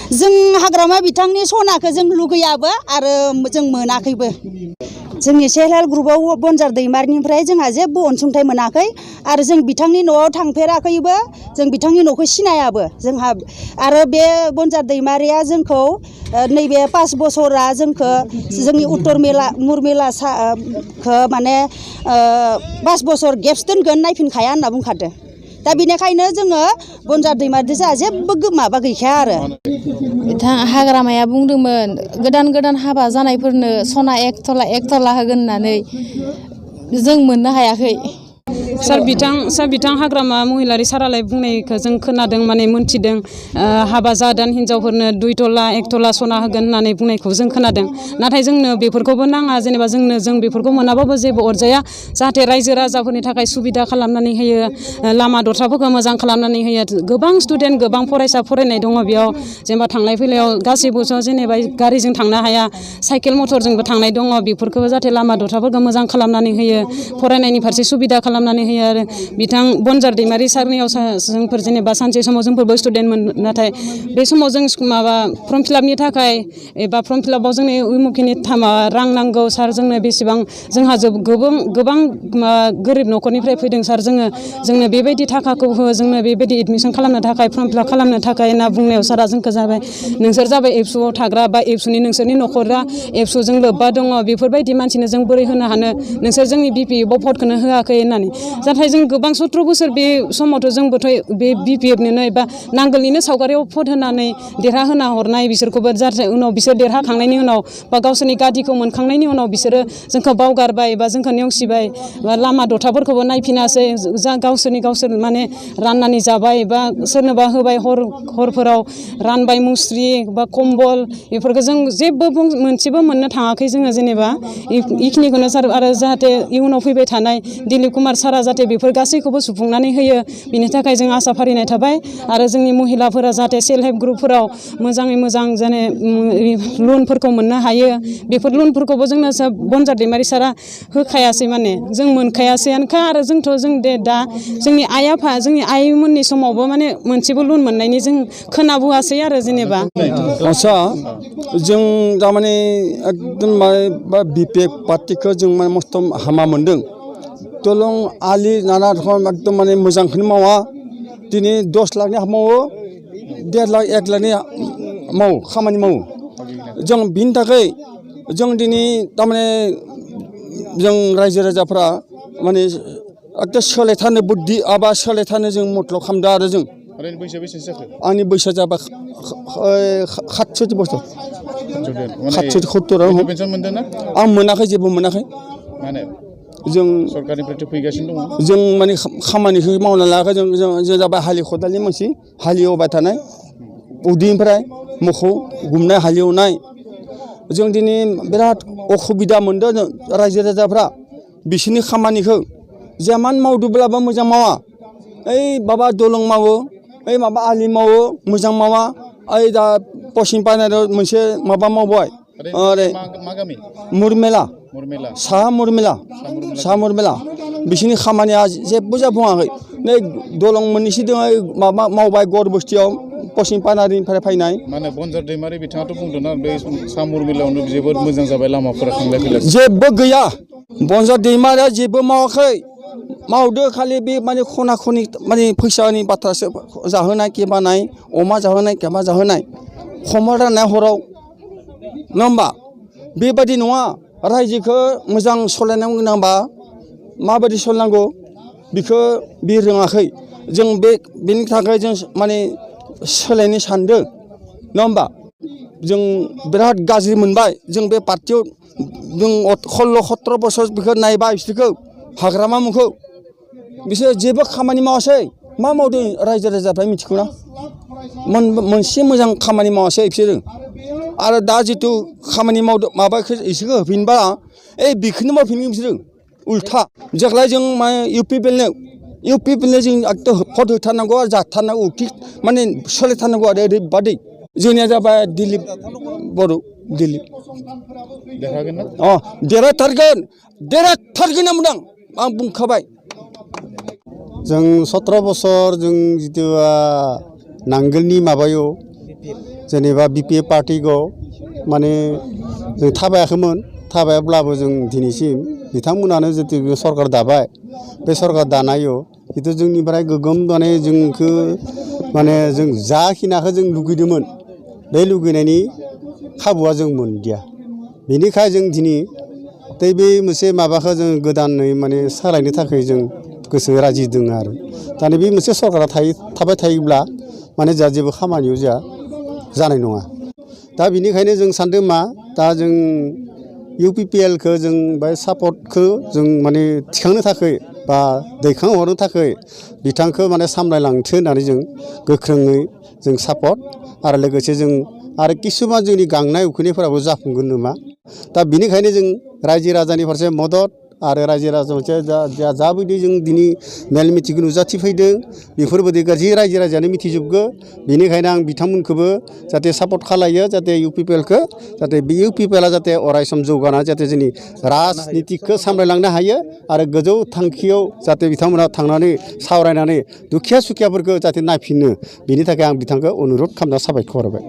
जों हाग्रामा बिथांनि सनाखौ जों लुगैयाबो आरो जों मोनाखैबो। जोंनि सेल्फ हेल्प ग्रुपआव बनजार दैमारिनिफ्राय जोंहा जेबो अनसुंथाइ मोनाखै आरो जों बिथांनि न'आव थांफेराखैबो, जों बिथांनि न'खौ सिनायाबो। जोंहा आरो बे बनजार दैमारिया जोंखौ नैबे 5 बोसोरा जोंखौ जोंनि उत्तर मुरमेला माने 5 बोसोर गेप्स दोनगोन नायफिनखाया होनना बुंखादों। दा बेनिखायनो जोङो बनजार दैमारिजों जोंहा जेबो माबा गैखाया आरो। बिथां हाग्रामाया बुंदोंमोन गोदान हाबा जानायफोरनो सना 1 तला होगोन होननानै, जों मोननो हायाखै। सार बिथां हाग्रामा महिलारि सारालाय बुंनायखौ जों खोनादों, माने मोनथिदों। हाबा जादान हिनजावफोरनो 2 तला 1 तला सना होगोन होननानै बुंनायखौ जों खोनादों। नाथाय जोंनो बेफोरखौबो नाङा, जेनेबा जों बेफोरखौ मोनाबाबो जेबो अरजाया, जाहाथे रायजो राजाफोरनि थाखाय सुबिदा खालामनानै होयो, लामा दथाफोरखौ मोजां खालामनानै होयो। गोबां स्टुडेन्ट गोबां फरायसा फरायनाय दङ बेयाव, जेनेबा थांलाय फैलायाव गासैबो जेनेबा गारिजों थांनो हाया, साइकेल मटरजोंबो थांनाय दङ, बेफोरखौबो जाहाथे लामा दथाफोरखौ मोजां खालामनानै होयो, फरायनायनि फारसे सुबिदा खालामनानै होयो। आरो बिथां बनजार दैमारि सारनियाव जोंफोर जेनेबा सानसे समाव जोंफोरबो स्टुडेन्टमोन, नाथाय बे समाव जों माबा फर्म फिलापनि थाखाय एबा फर्म फिलापाव जोंनो उमुखिनि रां नांगौ सार, जोंनो बेसेबां, जोंहा गोबां गोरिब न'खरनिफ्राय फैदों सार, जोंनो बेबायदि थाखाखौ हो, जोंनो बेबायदि एडमिसन खालामनो थाखाय फर्म फिलाप खालामनो थाखाय होनना बुंनायाव सारा जोंखौ जाबाय नोंसोर जाबाय एबसुआव थाग्रा बा एबसुनि नोंसोरनि न'खरा एबसुजों लोब्बा दङ, बेफोरबायदि मानसिनो जों बोरै होनो हानो, नोंसोर जोंनि BPF भटखौनो होआखै होननानै। नाथाय जों गोबां 17 बोसोर बे समावथ' जोंबोथ' बे BPFनोनो एबा नांगोलनिनो सावगारियाव भट होनानै देरहाहोना हरनाय, बिसोरखौबो जाहाथे उनाव बिसोर देरहाखांनायनि उनाव बा गावसोरनि गादिखौ मोनखांनायनि उनाव बिसोरो जोंखौ बावगारबाय बा जोंखौ नेवसिबाय, बा लामा दथाफोरखौबो नायफिनासै, गावसोर माने राननानै जाबाय बा सोरनोबा होबाय, हरफोराव रानबाय मुस्रि बा कम्बल, बेफोरखौ जों जेबो मोनसेबो मोननो थाङाखै जोङो। जेनेबा इखिनिखौनो सार, आरो जाहाथे इयुनाव फैबाय थानाय दिलीप कुमार सारा जाहाथे बेफोर गासैखौबो सुफुंनानै होयो, बिनि थाखाय जों आसा फारिनाय थाबाय। आरो जोंनि महिलाफोरा जाहाथे सेल्फ हेल्प ग्रुपफोराव मोजाङै मोजां जेने लनफोरखौ मोननो हायो, बेफोर लनफोरखौबो जोंनो बनजार दैमारि सारा होखायासै, माने जों मोनखायासैआनोखा। आरो जों दा जोंनि जोंनि आइमोननि समावबो माने मोनसेबो लन मोननायनि जों खोनाबोआसै आरो जेनेबा। आच्चा, जों थारमाने एकदम BPF पार्टिखौ जों माने मस्थ' हामा मोनदों। दलं आलि नाना रखम एकदम माने मोजांखौनो मावा। दिनै 10 लाखनि मावो, 1.5 लाख 1 लाखनि खामानि मावो। जों बिनि थाखाय जों दिनै थारमाने जों रायजो राजाफ्रा माने एकदम सोलायथारनो बुद्धि आबा सोलायथारनो जों मथ्लब खालामदों। आरो जों बैसोआ बेसे जाखो? आंनि बैसोआ जाबाय 67 बोसोर। 70 पेन्सन मोनदों ना? आं मोनाखै, जेबो मोनाखै। मानो? जों सरकारनिफ्रायथ' फैगासिनो दङ। जों माने खामानिखौ मावना लायाखै। जों जाबाय हालि खदालनि मानसि, हालेवबाय थानाय, उदैनिफ्राय मोसौ गुमनाय, हालेवनाय। जों दिनै बिराद असुबिदा मोनदों रायजो राजाफ्रा बिसोरनि खामानिखौ जेमान मावदोंब्लाबो मोजां मावा। ओइ माबा दलं मावो, ओइ माबा आलि मावो, मोजां मावा। ओइ दा पश्चिम पानारियाव मोनसे माबा मावबाय, मुरमेला, साहा मुरमेला, बिसोरनि खामानिया जेबो जाफुङाखै। नै दलं मोननैसो दङ, माबा मावबाय गड़ बस्तियाव, पश्चिम पानारिनिफ्राय फैनाय। माने बनजार दैमारि बिथाङाथ' बुंदोंना बे साहा मुरमेलायावनो जोबोद मोजां जाबाय लामाफोरा थांलाय फैलाय। जेबो गैया, बनजार दैमारिया जेबो मावाखै। मावदो खालि बे माने खना खनि माने फैसानि बाथ्रासो जाहोनाय, केबानाय, अमा जाहोनाय, केबा जाहोनाय, खमा राननाय हराव, नङा होमबा? बेबायदि नङा। रायजोखौ मोजां सालायनांगौ गोनांबा माबायदि सालायनांगौ बेखौ बे रोङाखै। जों बेनि थाखाय जों माने सोलायनो सानदों, नङा होमबा? जों बिराद गाज्रि मोनबाय। जों बे पार्टियाव जों 16-17 बोसोर बेखौ नायबाय, बिसोरखौ हाग्रामा मुंखौ बिसोर जेबो खामानि मावासै। मा मावदों रायजो राजाफ्रा मिथिगौ ना? मोनसे मोजां खामानि मावासै बिसोरो। आरो दा जिथु खामानि मावदों माबाखौ इसोरखौ होफिनबा बेखौनो मावफिनगोन बिसोरो उल्था। जेब्लाय जों माने UPPनो जों एकदम भट होथारनांगौ आरो जाथारनांगौ, माने सोलायथारनांगौ आरो ओरैबादि। जोंनिया जाबाय दिलीप बर', दिलीप देरहागोन ना? देरहाथारगोन होनना बुंदों, आं बुंखाबाय। जों 17 बोसोर जों जितु नांगोलनि माबायाव जेनेबा BPA पार्टिखौ माने जों थाबायाब्लाबो जों दिनैसिम बिथांमोनानो जितु सरकार दाबाय बे सरकार दानायाव जितु जोंनिफ्राय गोगोम माने जोंखौ माने जों जाखिनाखौ जों लुगैदोंमोन बे लुगैनायनि खाबुआ जों मोनदिया बेनिखाय जों दिनै बे मोनसे माबाखौ जों गोदानै माने सालायनो थाखाय जों गोसो राजि दङ आरो दानि बे मोनसे सरकारा थाबाय थायोब्ला माने जोंहा जेबो खामानियाव जोंहा जानाय नङा दा बिनिखायनो जों सानदों मा दा जों UPPLखौ जों बे सापर्टखौ जों माने थिखांनो थाखाय बा दैखांहरनो थाखाय बिथांखौ माने सामलायलांथो होननानै जों गोख्रोङै जों सापर्ट आरो लोगोसे जों आरो किसुमान जोंनि गांनाय उखैनायफोराबो जाफुंगोन नामा दा बिनिखायनो जों रायजो राजानि फारसे मदद आरो रायजो राजा मोनसे जाबायदि जों दिनै मेल मिथिंखौ नुजाथिफैदों बेफोरबायदि गासै रायजो राजायानो मिथिजोबगो बेनिखायनो आं बिथांमोनखौबो जाहाथे सापर्ट खालायो जाहाथे UPPLखौ जाहाथे बे UPPLआ जाहाथे अरायसम जौगाना जाहाथे जोंनि राजनितिखौ सामलायलांनो हायो आरो गोजौ थांखियाव जाहाथे बिथांमोना थांनानै सावरायनानै दुखिया सुखियाफोरखौ जाहाथे नायफिनो बेनि थाखाय आं बिथांखौ अनुरद खालामना साबायखर होबाय।